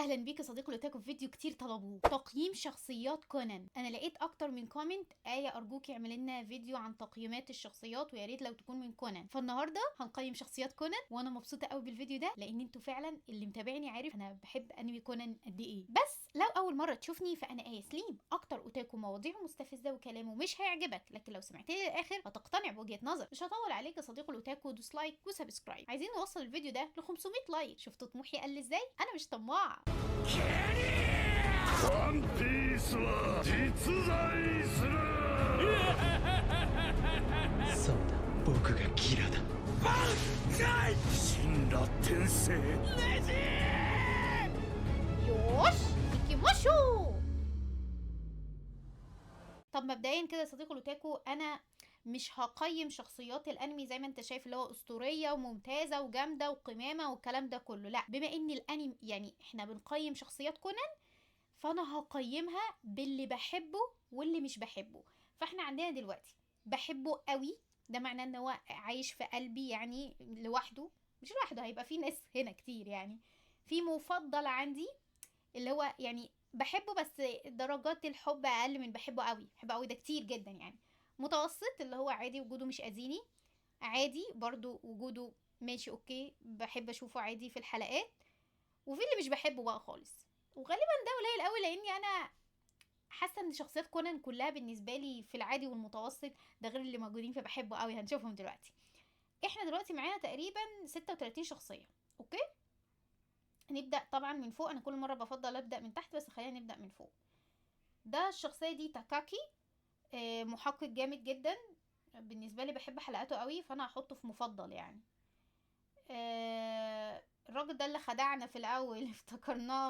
اهلا بيك يا صديقي الاوتاكو في فيديو كتير طلبوه، تقييم شخصيات كونان. انا لقيت اكتر من comment، آية ارجوك اعمل لنا فيديو عن تقييمات الشخصيات ويا ريت لو تكون من كونان. فالنهارده هنقيم شخصيات كونان، وانا مبسوطة قوي بالفيديو ده لان انتوا فعلا اللي متابعني عارف انا بحب انمي كونان قد ايه. بس لو اول مرة تشوفني فانا آية سليم، اكتر اوتاكو مواضيعه مستفزة وكلامه مش هيعجبك، لكن لو سمعتني للاخر هتقتنع بوجهه نظر. مش هطول عليك يا صديقي الاوتاكو، دوس like و subscribe. عايزين نوصل الفيديو ده ل 500 like. شفتوا طموحي قل ازاي؟ انا مش طماعه. ワンピースは実在する。そうだ、僕がギラだ。神羅転生。よし行きましょう. طب مبدئيا كده يا صديقي الاوتاكو، انا مش هقيم شخصيات الانمي زي ما انت شايف اللي هو اسطورية وممتازة وجامده وقمامه والكلام ده كله، لا، بما ان الانمي يعني احنا بنقيم شخصيات كونان فانا هقيمها باللي بحبه واللي مش بحبه. فاحنا عندنا دلوقتي بحبه قوي، ده معناه ان هو عايش في قلبي يعني لوحده، مش لوحده، هيبقى في ناس هنا كتير يعني. في مفضل عندي اللي هو يعني بحبه بس درجات الحب اقل من بحبه قوي، بحبه قوي ده كتير جدا يعني. متوسط اللي هو عادي وجوده مش اذيني، عادي برضو وجوده ماشي okay، بحب اشوفه عادي في الحلقات. وفي اللي مش بحبه بقى خالص، وغالبا ده قليل قوي لاني انا حاسه ان شخصيات كونان كلها بالنسبة لي في العادي والمتوسط، ده غير اللي موجودين في بحبه قوي هنشوفهم دلوقتي. احنا دلوقتي معانا تقريبا 36 شخصية. okay نبدا طبعا من فوق، انا كل مرة بفضل ابدا من تحت بس خلينا نبدا من فوق. ده الشخصية دي تاكاكي، محقق جامد جدا بالنسبة لي، بحب حلقاته قوي فانا هحطه في مفضل يعني. الراجل ده اللي خدعنا في الاول افتكرناه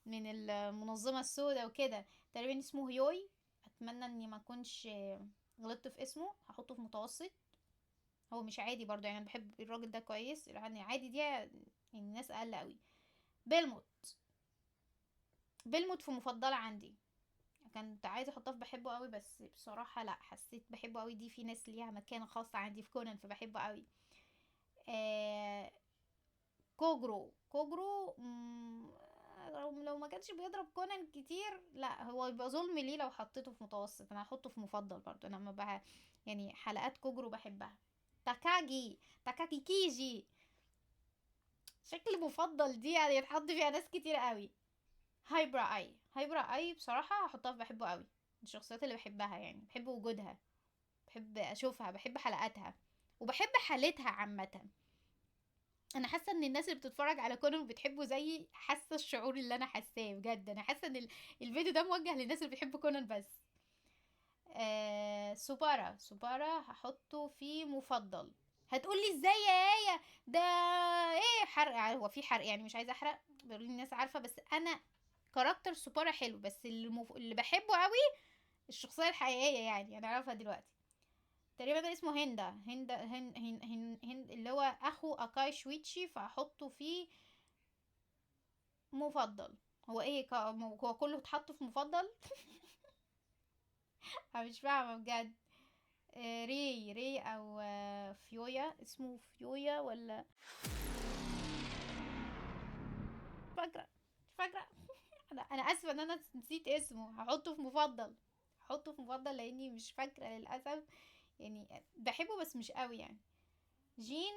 من المنظمة السوداء وكده، تقريبا اسمه هيوي، اتمنى اني ما اكونش غلطت في اسمه، هحطه في متوسط. هو مش عادي برضو يعني، انا بحب الراجل ده كويس يعني، عادي دي يعني الناس اقل قوي. بيلموت، بيلموت في مفضلة عندي، كنت عايزه احطها في بحبه قوي بس بصراحة لا، حسيت بحبه قوي دي في ناس ليها مكانه خاصة عندي في كونان فبحبه قوي. كوجرو، كوجرو لو ما كانش بيضرب كونان كتير لا هو يبقى ظلم ليه لو حطيته في متوسط، انا هحطه في مفضل برضو. انا ما بقى يعني حلقات كوجرو بحبها. تاكاجي، تاكاجي كيجي، شكل مفضل دي يعني يتحط فيها ناس كتير قوي. هايبرا اي، هايبرا اي بصراحة هحطها في بحبه قوي، من الشخصيات اللي بحبها يعني، بحب وجودها، بحب اشوفها، بحب حلقاتها وبحب حالتها عامة. انا حاسه ان الناس اللي بتتفرج على كونان بتحبه زيي، حاسه الشعور اللي انا حاساه بجد. انا حاسه ان الفيديو ده موجه للناس اللي بتحب كونان بس. سوبارا، سوبارا هحطه في مفضل. هتقولي ازاي يا آية ده ايه حرق؟ هو في حرق يعني، مش عايزه احرق، بيقولوا لي الناس عارفه، بس انا character سوبارا حلو، بس اللي بحبه قوي الشخصية الحقيقية يعني انا اعرفها دلوقتي. تقريبا ده اسمه هندا، هندا، هن، هن، هن، هن، اللي هو اخو اكاي شويتشي، فاحطه في مفضل. هو ايه هو كله اتحط في مفضل؟ انا مش فاهمه بجد. ري، ري او، فيويا، اسمه فيويا ولا فاكره، مش فاكره. انا اسفه ان انا نسيت اسمه، هحطه في مفضل، هحطه في مفضل لاني مش فاكره للاسف يعني، بحبه بس مش قوي يعني. جين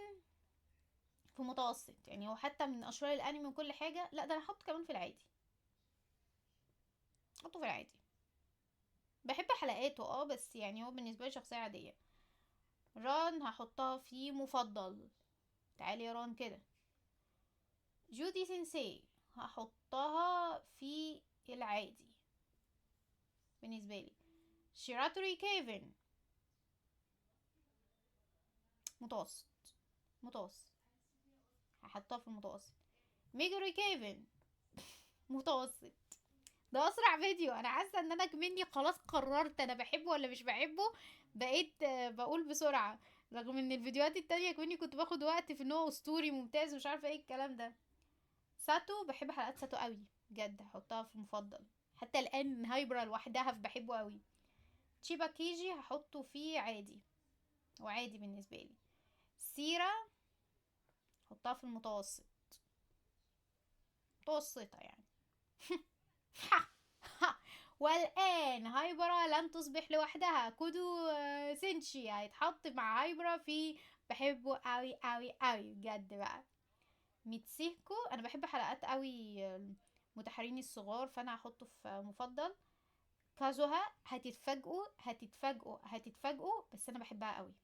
في متوسط يعني، هو حتى من اشرار الانمي وكل حاجة، لا ده انا هحطه كمان في العادي، هحطه في العادي. بحب حلقاته بس يعني هو بالنسبة لي شخصية عادية. ران هحطها في مفضل، تعالي يا ران كده. جودي سينسي هحطها في العادي بالنسبة لي. شيراتوري كيفن متوسط، متوسط، هحطها في المتوسط. ميجوري كيفن متوسط. ده اسرع فيديو، انا حاسه ان انا مني خلاص قررت انا بحبه ولا مش بحبه، بقيت، بقول بسرعة، رغم ان الفيديوهات التانية كوني كنت باخد وقت في ان هو اسطوري ممتاز ومش عارفه ايه الكلام ده. ساتو، بحب حلقات ساتو قوي بجد، هحطها في مفضل. حتى الان هايبرا لوحدها في بحبه قوي. تشيبا كيجي هحطه في عادي، وعادي بالنسبة لي. سيرا هحطها في المتوسط. متوسطة يعني. والآن هايبرا لن تصبح لوحدها، كودو سينشي هيتحط مع هايبرا في بحبه قوي قوي قوي بجد بقى. ميتسيهكو انا بحب حلقات قوي المتحرين الصغار، فانا هحطه في مفضل. كازوها هتتفاجئوا هتتفاجئوا هتتفاجئوا، بس انا بحبها قوي،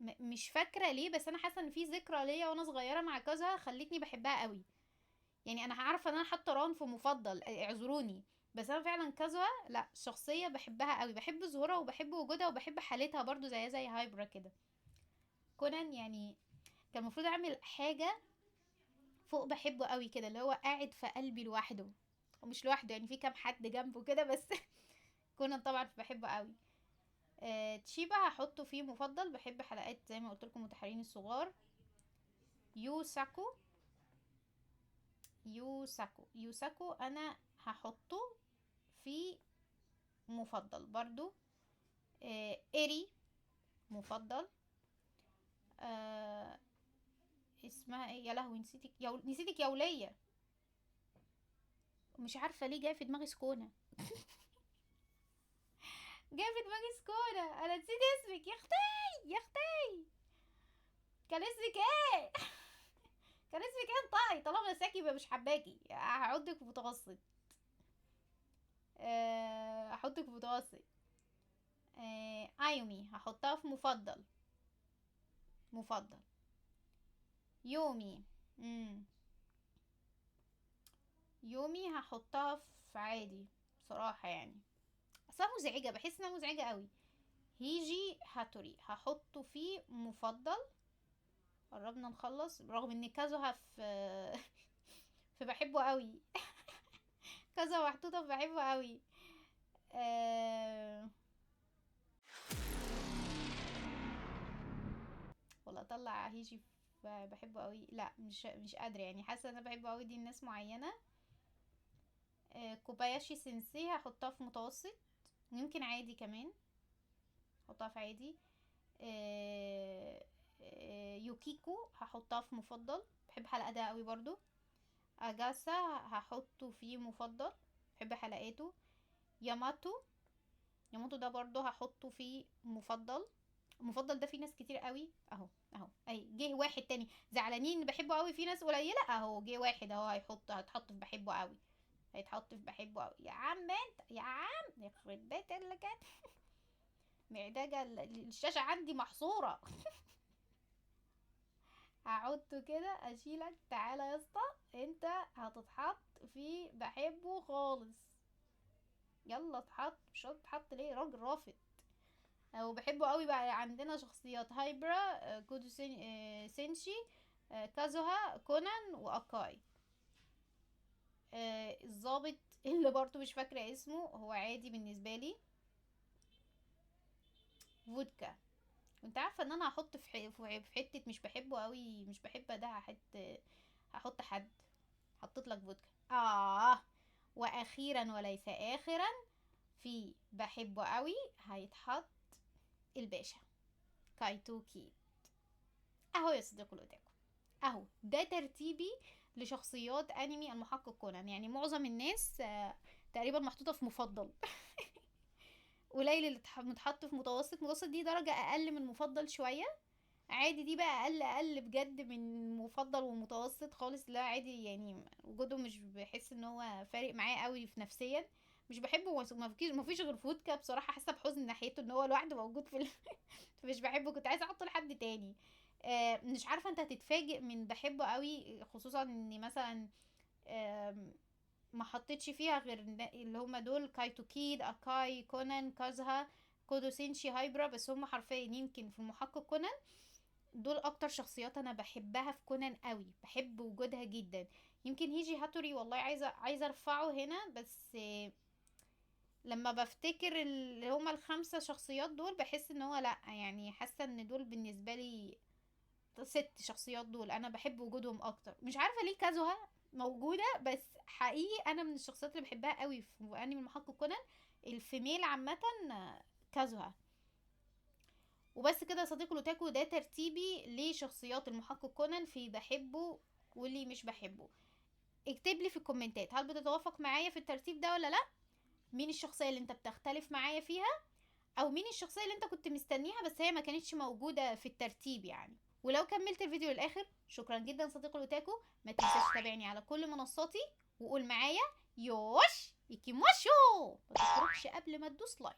مش فاكره ليه، بس انا حاسه ان في ذكرى ليا وانا صغيرة مع كازوها خلتني بحبها قوي. يعني انا عارفه ان انا حاطه ران في مفضل، اعذروني، بس انا فعلا كازوها لا شخصية بحبها قوي، بحب ظهورها وبحب وجودها وبحب حالتها برضو، زي هايبرا كده. كونان يعني كان المفروض اعمل حاجة فوق بحبه قوي كده، اللي هو قاعد في قلبي لوحده، ومش لوحده يعني في كام حد جنبه كده بس. كونان طبعا بحبه قوي. تشيبا هحطه فيه مفضل، بحب حلقات زي ما قلت لكم متحرين الصغار. يوساكو، يوساكو، يوساكو انا هحطه في مفضل برضو. ايري مفضل. اسمها ايه يا لهوي، نسيتك يا نسيتك يا ولية، مش عارفة ليه جاي في دماغي سكونة. جاي في دماغي سكونة، انا نسيت اسمك يا اختي يا اختي، كان اسمك ايه؟ كان اسمك ايه؟ انطقي، طالما نساكي يبقى مش حباكي، هحطك في متوسط. هحطك في متوسط. ايومي هحطها في مفضل، مفضل. يومي، يومي هحطها في عادي بصراحة، يعني اصلا مزعجة، بحس انها مزعجة قوي. هيجي هاتوري هحطه في مفضل. قربنا نخلص، رغم ان كازوها في بحبه قوي. كازوها محطوطة في بحبه قوي. والله اطلع هيجي بحبه قوي، لا مش قادرة يعني، حاسة ان انا بحبه قوي دي الناس معينة. كوباياشي سينسي هحطها في متوسط، يمكن عادي كمان، هحطها في عادي. يوكيكو هحطها في مفضل، بحب حلقة ده قوي برضو. اجاسا هحطه في مفضل، بحب حلقاته. ياماتو، ياماتو ده برضو هحطه في مفضل. المفضل ده في ناس كتير قوي اهو اهو، اي جه واحد تاني زعلانين بحبه قوي، في ناس قليله اهو، جه واحد اهو هيتحط في بحبه قوي، هيتحط في بحبه قوي. يا عم انت يا عم يخرب بيت اللي كان محتاجه الشاشة عندي محصورة. هحطه كده اشيلك، تعالى يا اسطى انت هتتحط في بحبه خالص، يلا اتحط، مش هتتحط ليه، راجل رافض او بحبه قوي. بقى عندنا شخصيات هايبرا، كودو سينشي، كازوها، كونان، واكاي. الضابط اللي برضو مش فاكرة اسمه، هو عادي بالنسبة لي. فودكا، وانت عارفة ان انا هحط في حتة مش بحبه قوي، مش بحب ده، هحط حد، حطيت لك فودكا. واخيرا وليس اخرا في بحبه قوي هيتحط الباشا كايتو كيد. اهو يا صديقي الاوتاكو، اهو ده ترتيبي لشخصيات انمي المحقق كونان. يعني معظم الناس تقريبا محطوطة في مفضل. قليل اللي متحط في متوسط. متوسط دي درجه اقل من مفضل شوية، عادي دي بقى اقل بجد من مفضل ومتوسط خالص. لا عادي يعني وجوده مش بحس ان هو فارق معايا قوي في نفسيا، مش بحبه، ما فيش غير فودكا بصراحة، حاسه بحزن ناحيته ان هو لوحده موجود في مش بحبه، كنت عايزه احطه لحد تاني. مش عارفه انت هتتفاجئ من بحبه قوي، خصوصا ان مثلا ما حطيتش فيها غير اللي هما دول كايتو كيد، اكاي، كونان، كازها، كودو سينشي، هايبرا، بس هما حرفيا يمكن في المحقق كونان دول اكتر شخصيات انا بحبها في كونان قوي، بحب وجودها جدا. يمكن هيجي هاتوري والله عايزه ارفعه هنا، بس لما بفتكر اللي هما الخمسة شخصيات دول بحس ان هو لا، يعني حاسه ان دول بالنسبة لي 6 شخصيات دول انا بحب وجودهم اكتر. مش عارفه ليه كازوها موجودة، بس حقيقي انا من الشخصيات اللي بحبها قوي في انمي المحقق كونان ال female عامة كازوها. وبس كده يا صديقي الاوتاكو، ده ترتيبي لشخصيات المحقق كونان في بحبه واللي مش بحبه. اكتب لي في الكومنتات هل بتتوافق معايا في الترتيب ده ولا لا؟ مين الشخصية اللي انت بتختلف معايا فيها، او مين الشخصية اللي انت كنت مستنيها بس هي ما كانتش موجودة في الترتيب يعني. ولو كملت الفيديو للاخر شكرا جدا صديقي الاوتاكو، ما تنساش تتابعني على كل منصاتي، وقول معايا よし行きましょう، ما تخرجش قبل ما تدوس like.